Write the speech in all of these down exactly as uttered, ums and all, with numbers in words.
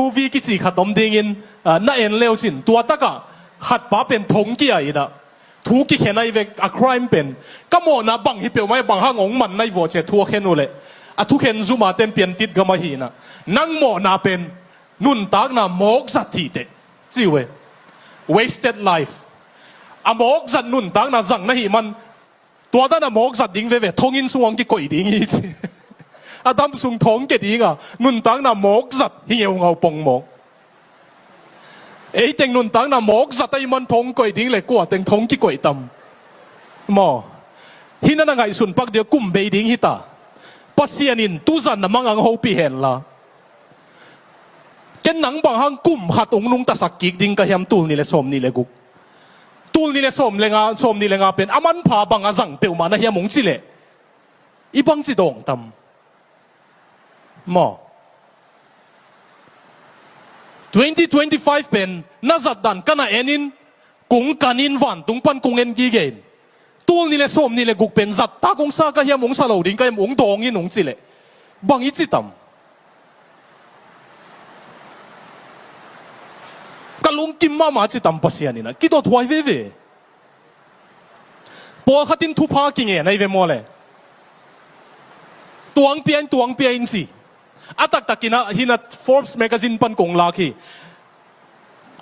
Movie kici khat om dingin, ah, na en leucin, tua takah khatpa pen thong kia inah thu kikhen ahi ve, a crime pen. Ka mawhna bang hi peuhmah, bang hang hong man na hi vawh ci-a thu a khen uh leh, a thukhen zuma ten piantit gam ahi inah, nang mawhna pen nuntakna mawkzat hi teh, ci uh e. Wasted life. A mawkzat nuntakna zang na hih man, tua dan a mawkzat ding veve, thonginn sung hong kikoih ding hi ci. A dam sung thong ke dinga nuntakna mawkzat hi ngeungau pongmawk. Eiteng nuntakna mawkzat ahih man thong koih ding le, kua teng thong kikoih tam? Maw? Hih na na ngaihsun pak dia, kum bei ding hita. Pasian in tuzan na mangang hopih henla. Ken nang bang hang kum khat hong nungtasak kik ding ka hiam, tul nih le sawm nih le guk? Tul nih le sawm le nga, sawm nih le nga pen a manpha bang a zang peuhmah na hiam hong ci leh, i bangci dawng tam? Maw? Twenty twenty-five pen na zatdan ka na enin, kung kanin vantung pan kung en gige in. Tul nih le sawm nih le guk pen zattak hong sa ka hiam, hong sa lo ding ka hiam, hong dawng in hong ci leh, bang i ci tam? Ka lungkim mahmah ci tam, Pasian inah kidot huai veve. Pawlkhat in thupha kingen ahi ve maw le. Tuang pia in, tuang pia in ci. A taktak inah, hinah Forbes magazine pan kong lak hi.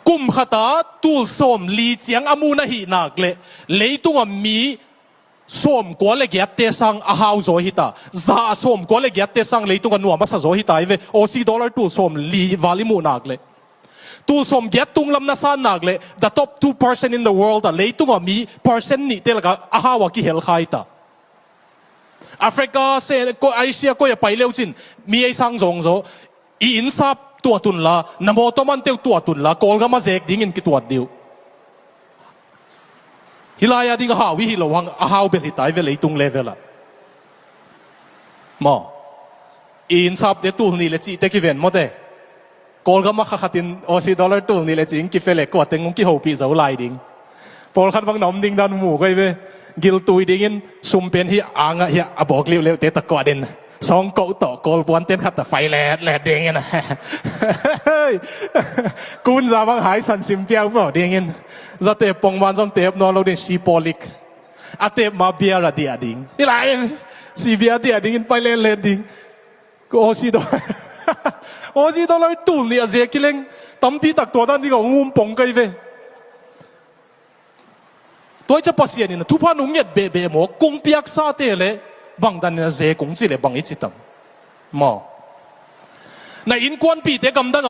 Kum khata tul sawm li ciang a mu na hih nak leh, leitunga mi sawmkua le giatte sang a hau zaw hita. Za a sawmkua le giatte sang leitunga nuam a sa zaw hita hi ve. Aussie dollar tul sawm li val i muh nak leh. Tul sawm giat tung lam na san nak leh, the top two percent in the world a, leitunga mi percent nihte lakah a hau a kihel kha hita. Africa se, ko-, Asia koi a pai leucin, mi ei sang zawng zaw. I innsap tuat unla, na mawtaw mante uh tuat unla, Kawlgam a zek dingin kituat dih uh. Hih lai-a ding a hau i hih loh hang, a hau bel hita hi ve leitung level ah. Maw? I innsapte tul nih le cihte kiven mawte. Kawlgam a kha khatin Aussie dollar tul nih le cih in kife leh, kua teng hong kihopih zo lai ding? Pawlkhat bang na om ding dan mu koi ve. Giltui dingin sum pen hih angah hih a bawk liuhleuhte tawh kuat in, sawngkoh tawh Kawlpuan ten khat tawh pai letlet dingin. Kunza bang haisan sim piau pau dingin. Za tep pongman zong tep nawn lo ding, sipolik. A tep ma beer a diah ding. Hih lai in si beer a diah dingin pai letlet ding. Ko Aussie dollar. Aussie dollar tul nih a zek kileng. Tampi tak tua dan ding a hong um pong kei ve. Tua hi ciah Pasian in a thupha nung nget behbeh maw, kong piaksate le bangdan in a zek ung ci le bang i ci tam? Maw? Na innkuanpihte gamdang